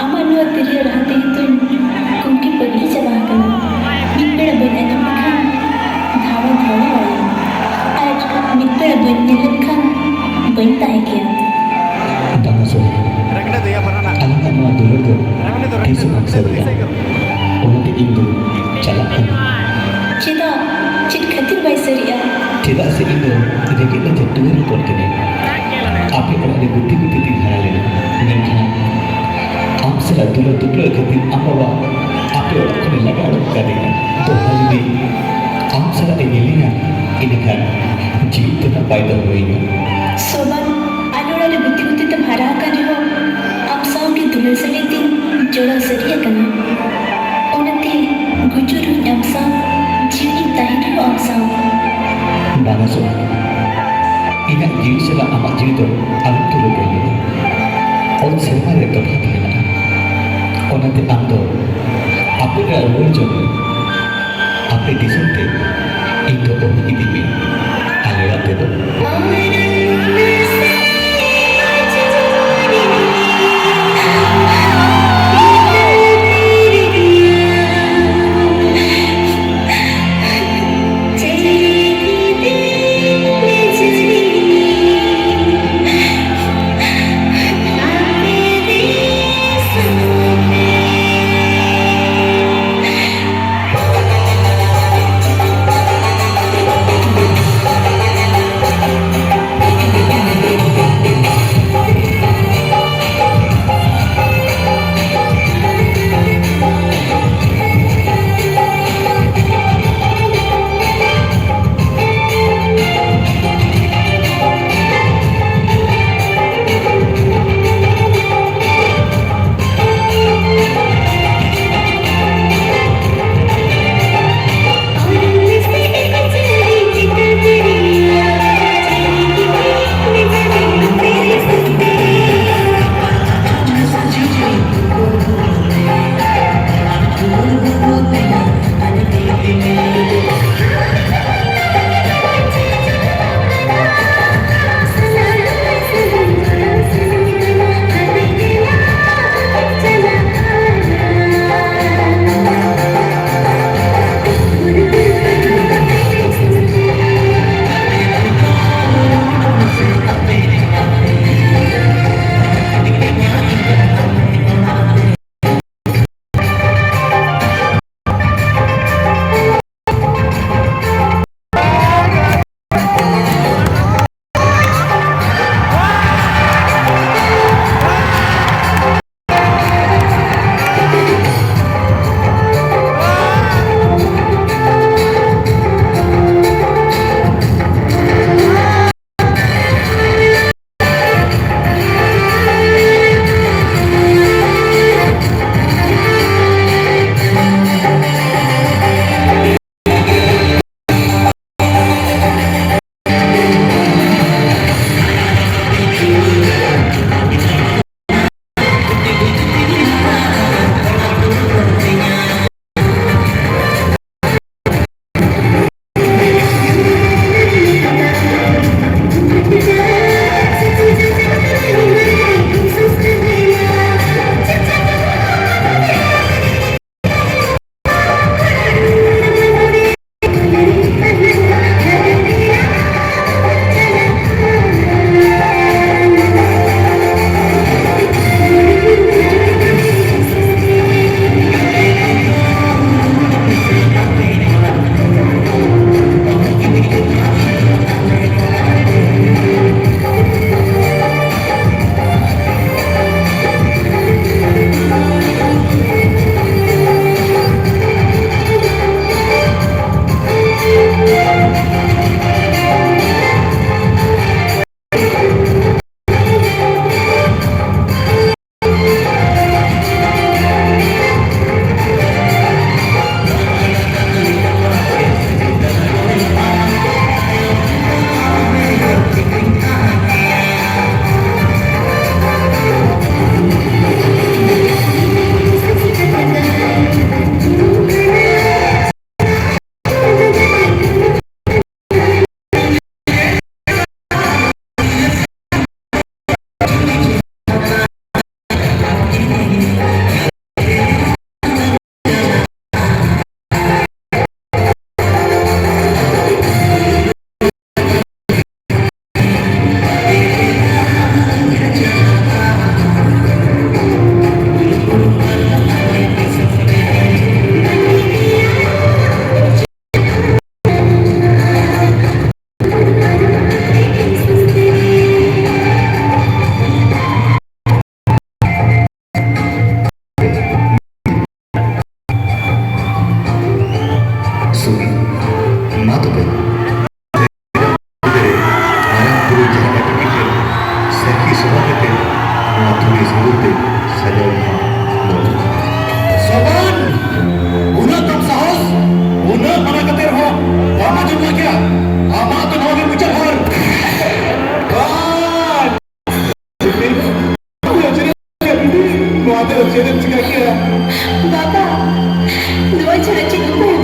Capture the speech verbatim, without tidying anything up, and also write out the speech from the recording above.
ᱟᱢᱟᱜ ᱱᱚᱣᱟ ᱛᱤᱨᱭᱳ ᱨᱟᱦᱟ ᱛᱮᱜᱮ ᱛᱚᱧ ᱠᱩᱝᱠᱤ ᱯᱟᱹᱜᱽᱞᱤ ᱪᱟᱵᱟ ᱟᱠᱟᱱᱟ᱾ ᱢᱤᱫ ᱵᱮᱲᱟ ᱵᱟᱹᱧ ᱟᱸᱡᱚᱢ ᱞᱮᱠᱷᱟᱱ ᱫᱷᱟᱣᱟ ᱫᱷᱟᱣᱟ ᱵᱟᱲᱟᱭᱟ᱾ ᱟᱨ ᱢᱤᱫ ᱵᱮᱲᱟ ᱵᱟᱹᱧ ᱧᱮᱞ ᱞᱮᱱᱠᱷᱟᱱ ᱵᱟᱹᱧ ᱛᱟᱦᱮᱸ ᱠᱮᱭᱟ᱾ ᱵᱟᱝᱟ ᱥᱚᱦᱨᱟᱭ, ᱟᱞᱟᱝᱟᱜ ᱱᱚᱣᱟ ᱫᱩᱞᱟᱹᱲ ᱫᱚ ᱛᱤᱥ ᱦᱚᱸ ᱵᱟᱝ ᱥᱟᱹᱨᱤᱜᱼᱟ᱾ ᱚᱱᱟᱛᱮ ᱤᱧ ᱫᱚ ᱪᱟᱞᱟᱜ ᱠᱟᱱᱟ᱾ ᱪᱮᱫᱟᱜ? ᱪᱮᱫ ᱠᱷᱟᱹᱛᱤᱨ ᱵᱟᱭ ᱥᱟᱹᱨᱤᱜᱼᱟ? ᱪᱮᱫᱟᱜ ᱥᱮ ᱤᱧ ᱫᱚ ᱨᱮᱸᱜᱮᱡ ᱱᱟᱪᱟᱨ ᱴᱩᱣᱟᱹᱨ ᱦᱚᱯᱚᱱ ᱠᱟᱹᱱᱟᱹᱧ᱾ ᱟᱯᱮ ᱚᱲᱟᱜ ᱨᱮ ᱜᱩᱛᱤ ᱜᱩᱛᱤ ᱛᱤᱧ ᱦᱟᱨᱟ ᱞᱮᱱᱟ, ᱢᱮᱱᱠᱷᱟᱱ ᱟᱢ ᱥᱟᱞᱟᱜ ᱫᱩᱞᱟᱹᱲ ᱫᱩᱯᱲᱟᱹ ᱠᱷᱟᱹᱛᱤᱨ ᱟᱢ ᱵᱟᱵᱟ ᱟᱯᱮ ᱚᱲᱟᱜ ᱠᱷᱚᱱᱮ ᱞᱟᱜᱟ ᱩᱰᱩᱠ ᱠᱟᱫᱤᱧᱟ᱾ ᱫᱚᱦᱲᱟ ᱡᱩᱫᱤ ᱟᱢ ᱥᱟᱞᱟᱜ ᱮ ᱧᱮᱞᱤᱧᱟ, ᱤᱱᱟᱹᱠᱷᱟᱱ ᱡᱤᱣᱤ ᱫᱚ ᱱᱟᱜ ᱵᱟᱭ ᱫᱚᱦᱚᱭᱤᱧᱟ᱾ ᱥᱳᱵᱟᱱ, ᱟᱞᱮ ᱚᱲᱟᱜ ᱨᱮ ᱜᱩᱛᱤ ᱜᱩᱛᱤ ᱛᱮᱢ ᱦᱟᱨᱟ ᱟᱠᱟᱱ ᱨᱮᱦᱚᱸ, ᱟᱢ ᱥᱟᱶ ᱜᱮ ᱫᱩᱞᱟᱹᱲ ᱥᱟᱹᱜᱟᱹᱭ ᱛᱤᱧ ᱡᱚᱲᱟᱣ ᱥᱟᱹᱨᱤ ᱟᱠᱟᱱᱟ᱾ ᱚᱱᱟᱛᱮ ᱜᱩᱡᱩᱜ ᱨᱮᱦᱚᱸᱧ ᱟᱢ ᱥᱟᱶ, ᱡᱤᱣᱤᱧ ᱛᱟᱦᱮᱱ ᱨᱮᱦᱚᱸ ᱟᱢ ᱥᱟᱶ᱾ ᱵᱟᱝᱟ ᱥᱳᱵᱟᱱ, ᱤᱧᱟᱹᱜ ᱡᱤᱣᱤ ᱥᱟᱞᱟᱜ ᱟᱢᱟᱜ ᱡᱤᱣᱤ ᱫᱚ ᱟᱞᱚᱢ ᱛᱩᱞᱟᱹ ᱠᱚᱧᱟ᱾ ᱚᱛ ᱥᱮᱨᱢᱟ ᱨᱮ ᱛᱚᱯᱷᱟᱛ ᱢᱮᱱᱟᱜᱼᱟ᱾ ᱚᱱᱟᱛᱮ ᱟᱢ ᱫᱚ ᱟᱯᱮ ᱚᱲᱟᱜ ᱨᱩᱣᱟᱹᱲ ᱡᱚᱝ ᱢᱮ᱾ ᱟᱯᱮ ᱫᱤᱥᱚᱢ ᱛᱮ ᱤᱧ ᱫᱚ ᱚᱦᱚᱧ ᱤᱫᱤ ᱢᱮᱭᱟ᱾ ᱟᱞᱮ ᱚᱲᱟᱜ ᱛᱮᱫᱚ᱾ ᱥᱟᱹᱜᱩᱱ ᱛᱮ ᱥᱟᱡᱟᱣ ᱢᱟ᱾ ᱥᱚᱵᱟᱱ! ᱩᱱᱟᱹᱜ ᱛᱟᱢ ᱥᱟᱦᱚᱥ, ᱩᱱᱟᱹᱜ ᱢᱟᱱᱟ ᱠᱟᱛᱮ ᱨᱮᱦᱚᱸ ᱵᱟᱢ ᱟᱸᱡᱚᱢ ᱞᱟᱹᱜᱤᱫᱼᱟ᱾ ᱟᱢᱟᱜ ᱫᱚ ᱱᱚᱣᱟ ᱜᱮ ᱢᱩᱪᱟᱹᱫ ᱦᱚᱨ᱾ ᱵᱟᱝ! ᱱᱚᱣᱟ ᱫᱚ ᱪᱮᱫ ᱮᱢ ᱪᱤᱠᱟᱹ ᱠᱮᱭᱟ? ᱵᱟᱵᱟ, ᱱᱚᱣᱟ ᱪᱷᱟᱲᱟ ᱪᱮᱫ ᱩᱯᱟᱹᱭ